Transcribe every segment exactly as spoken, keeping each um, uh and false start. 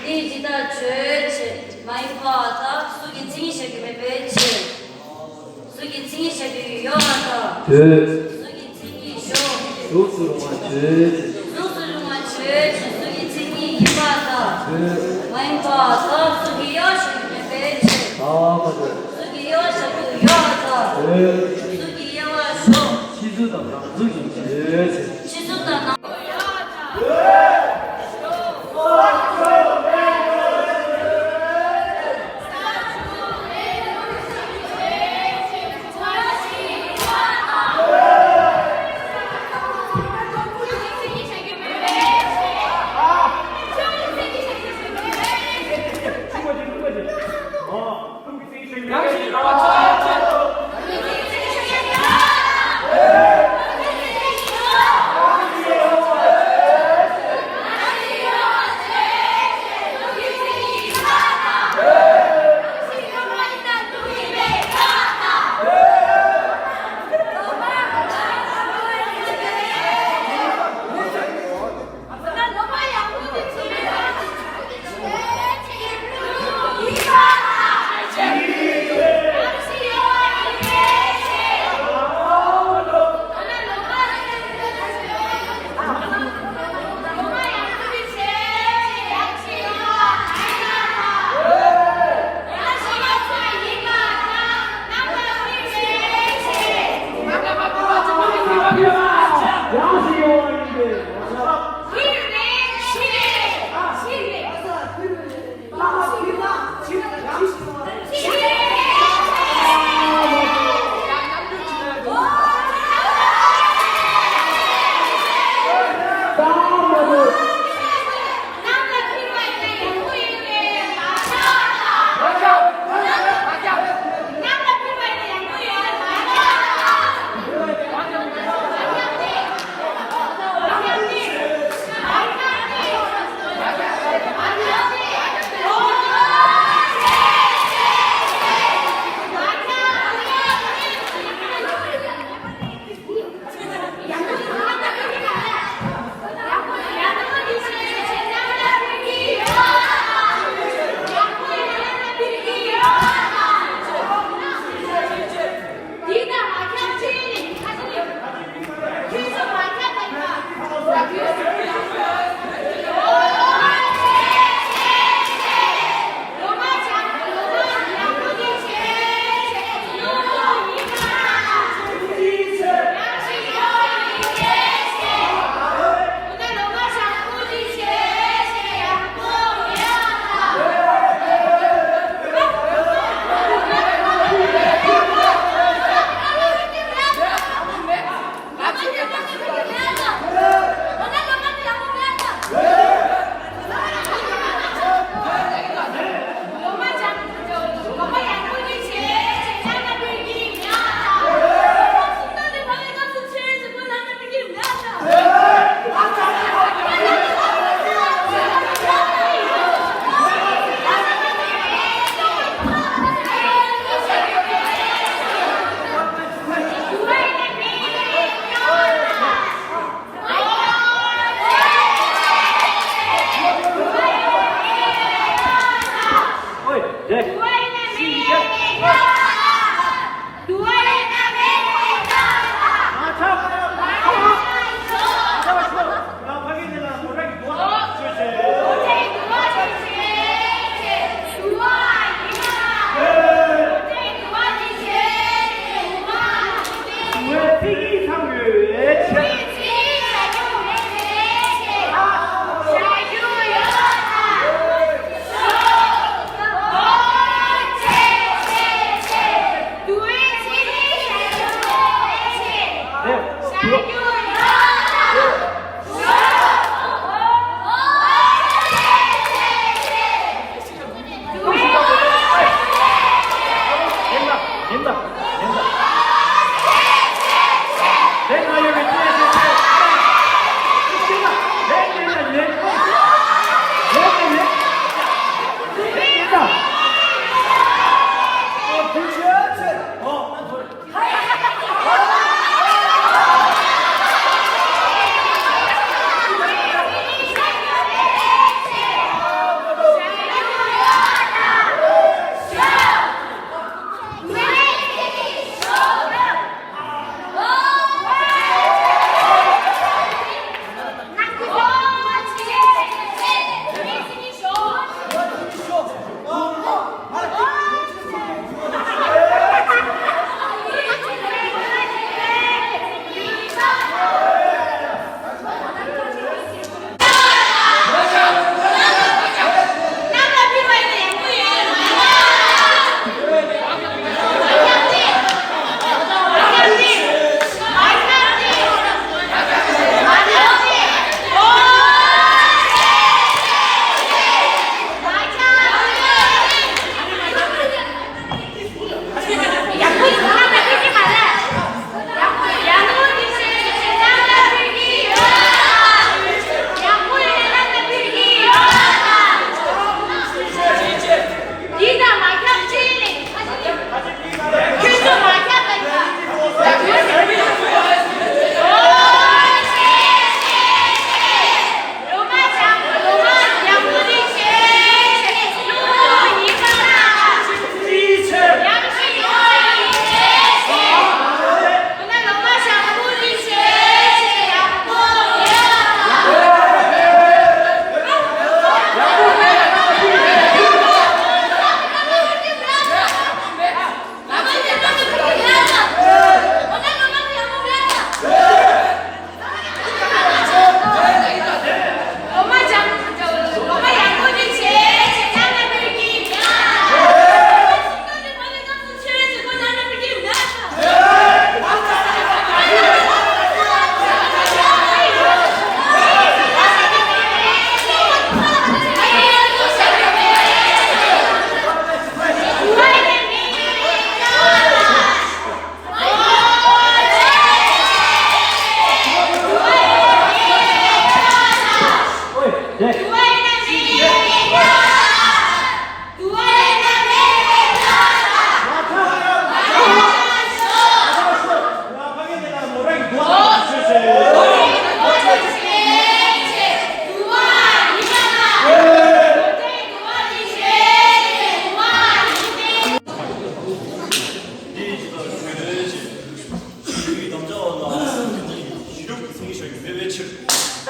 དེ་ཇི་ལྟར་བརྗོད་ཅེས་མ་ཡིན་པར་ཐལ། གཟུགས་ཀྱི་མཚན་ཉིད་བཞག་རྒྱུ་མེད་པའི་ཕྱིར། གཟུགས་ཀྱི་མཚན་ཉིད་བཞག་རྒྱུ་ཡོད་པར་ཐལ། བརྗོད། གཟུགས་ཀྱི་མཚན་ཉིད་ཞོག་གཟུགས་སུ་རུང་བ་བརྗོད་ཅེས། གཟུགས་སུ་རུང་བ་བརྗོད་ཅེས་གཟུགས་ཀྱི་མཚན་ཉིད་ཡིན་པར་ཐལ། བརྗོད། མ་ཡིན་པར་ཐལ། གཟུགས་ཀྱི་དབྱེ་བ་བཞག་རྒྱུ་མེད་པའི་ཕྱིར། ཐལ་མ་ཐལ། གཟུགས་ཀྱི་དབྱེ་བ་བཞག་རྒྱུ་ཡོད་པར་ཐལ། བརྗོད། གཟུགས་ཀྱི་དབྱེ་བ་ཞོག་ཕྱི་གཟུགས་དང་ནང་གཟུགས་ཀྱི་བརྗོད་ཅེས། ཕྱི་གཟུགས་དང་ནང་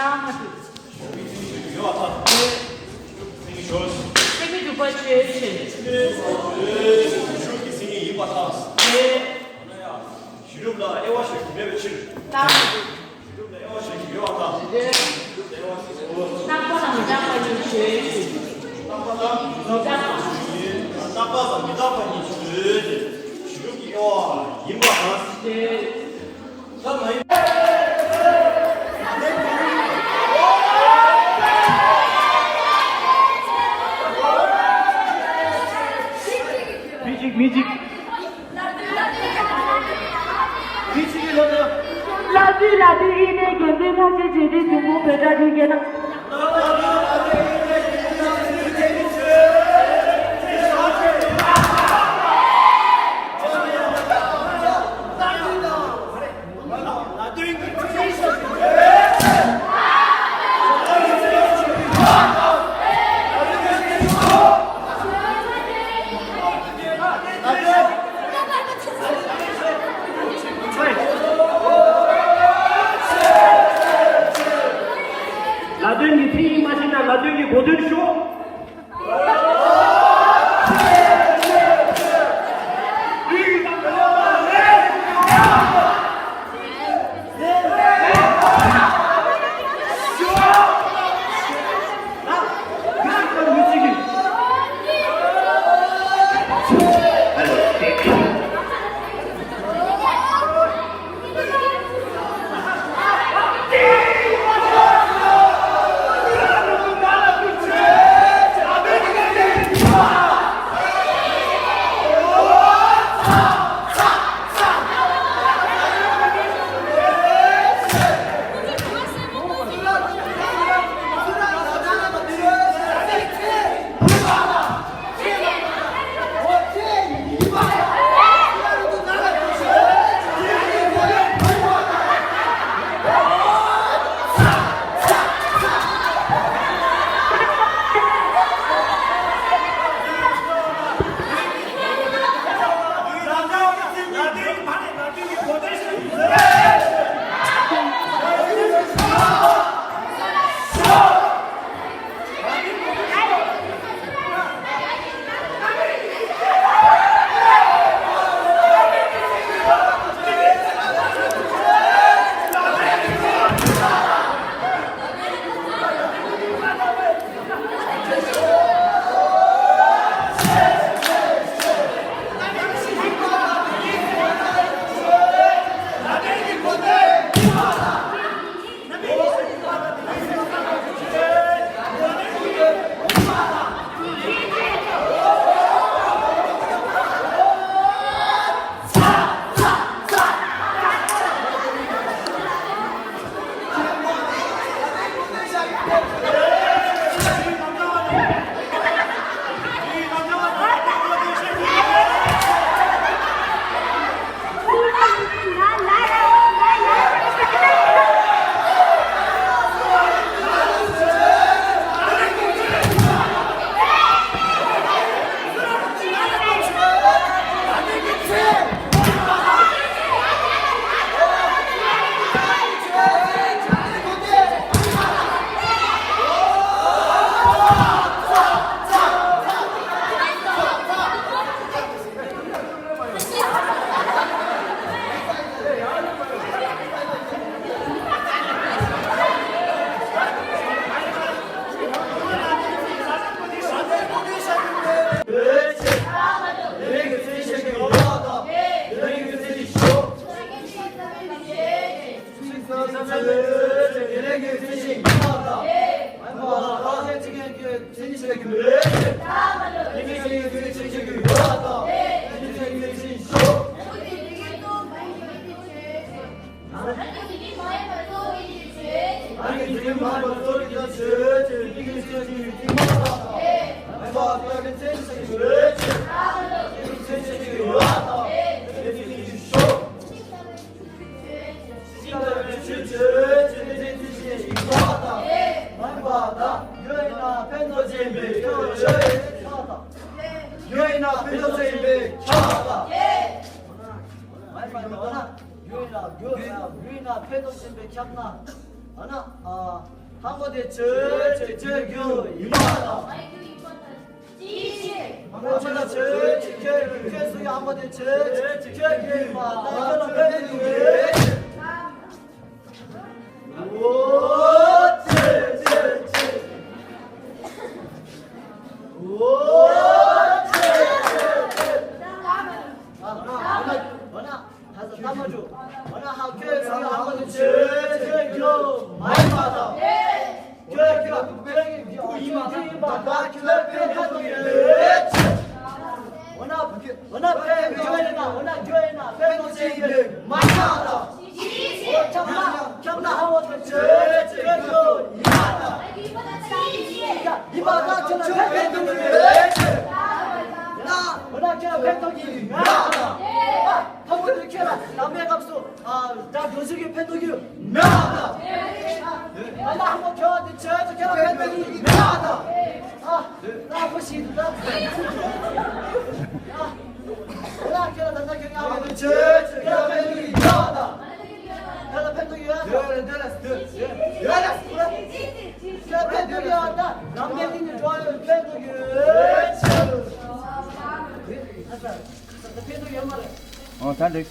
ཡོད་པ་དང་། སེང་གེ་འཇུག་པ་ཆོས་ཅན། ཆོས་ཅན། ཞུགས་ཀྱི་སེང་གེ་ཡིན་པ་དང་། ཞི་གྲུབ་ལ་དབྱེ་བ་ཞིག་མེད་པའི་ཕྱིར། ཞི་གྲུབ་ལ་དབྱེ་བ་ཞིག་ཡོད་པ་དང་། རྣམ་པ་དང་མི་རྟག་པ་ཉིད་ཆོས་ཅན། རྣམ་པ་དང་མི་རྟག་པ་ཉིད་ཆོས་ཅན། རྣམ་པ་དང་མི་རྟག་པ་ཉིད་ཆོས་ཅན། ཞི་གྲུབ་ཀྱི་དབྱེ་བ་ཡིན་པ་དང་། མི་འཇིགས་མི་འཇིགས། མི་འཇིགས་ལ་དྭགས། ལ་དྭགས་ལ་དྭགས་ཨི་ནས་དགེ་འདུན་ལྷ་ཆེན་རྗེ་བཙུན་ཆེན་པོ་བོད་གྲགས་ཀྱི་རྒྱལ་ན། ལ་དོན་གྱི་མཚན་ཉིད་མ་ཤེས་ན་ལ་དོན་གྱི་གོ་དོན་ཤོག་ལྷ་མོ་དེ་ཁྱོད་ཁྱོད་ཁྱོད་ཁྱོད་ཡིན་པ་དང་། ལྷ་མོ་ཁྱོད་ཁྱོད་ཁྱོད་ཁྱོད་སུ་ཡིན། ལྷ་མོ་དེ་ཁྱོད་ཁྱོད་ཁྱོད་ཡིན་པ་དང་། ཁྱོད་ལ་ཕན་ཐོགས་ཡོད། ཨོ་ཙི་ཙི་ཙི། ཨོ་ཙི་ཙི་ཙི། ཨ་ཨ་ཨ་ཨ། ད་ས་ད་མ་འཇུ། འོ་ན་ཧ་ཁྱོད་ཚང་ལ་ཧ་མ་དུ་ཆོས་ཆོས་ཁྱོད་མ་ཡིན་པ་དང་། ཁྱོད་ཁྱོད་ཁྱོད་ཡིན་པ་དང་ཁྱོད་ཕན་ཁ་དུ་ཡོད། འོ་ན་འོ་ན་ཕན་ཁྱོད་ཡིན་ན་འོ་ན་ཁྱོད་ཡིན་ན་ཕན་ཐོགས་ཆེ་ཡིན་པས་མ་ཡིན་པ་དང་། འོ་ཁྱབ་ན་ཁྱབ་ན་ཧ་མ་དུ་ཆོས་ཆོས་ཁྱོད་ཡིན་པ་དང་། ཡིན་པ་དང་ཁྱོད་ལ་ཕན་ཐོགས་ཡོད། ན་འོ་ན་ཁྱོད་ཕན་ཐོགས་ཀྱི་ཡོད། ཁ་བོ་དུ་ཁྱོད་ལ་ལམ་པའི་སྐབས་སུ། ཨ། ད་འགྲོ་ཚུལ་གྱི་ཕན་ཐོགས་ཡོད། མེད་པ་དང་། ཨ་ན་ཧ་མོ་ཁྱོད་དེ་ཆོས་ཚོ་ཁྱོད་ལ་ཕན་ཐོགས་ཡོད། མེད་པ་དང་། ཨ། ད་ཧ་མོ་ཤི་འདུག་ད། ཨ། ཨ་ན་ཁྱོད་ལ་ད་ན་ཁྱོད་ཡང་ཧ་མོ་ཆོས་ཚོ་ཁྱོད་ལ་ཕན་ཐོགས་ཡོད། མེད་པ་དང་། ཁྱོད་ལ་ཕན་ཐོགས་ཡོད། ཡོད་རེད་ཡོད་རེད་ཡོད་རེད། ཁྱོད་ལ་ཕན་ཐོགས་ཡོད། ད་ལམ་འདི་ནི་འགྲོ་ཡོད་ཕན་ཐོགས་ཡོད། ཨ་ད་ཕན་ཐོགས་ཡོད་མ་རེད། ཨོ་ད་འགྲིག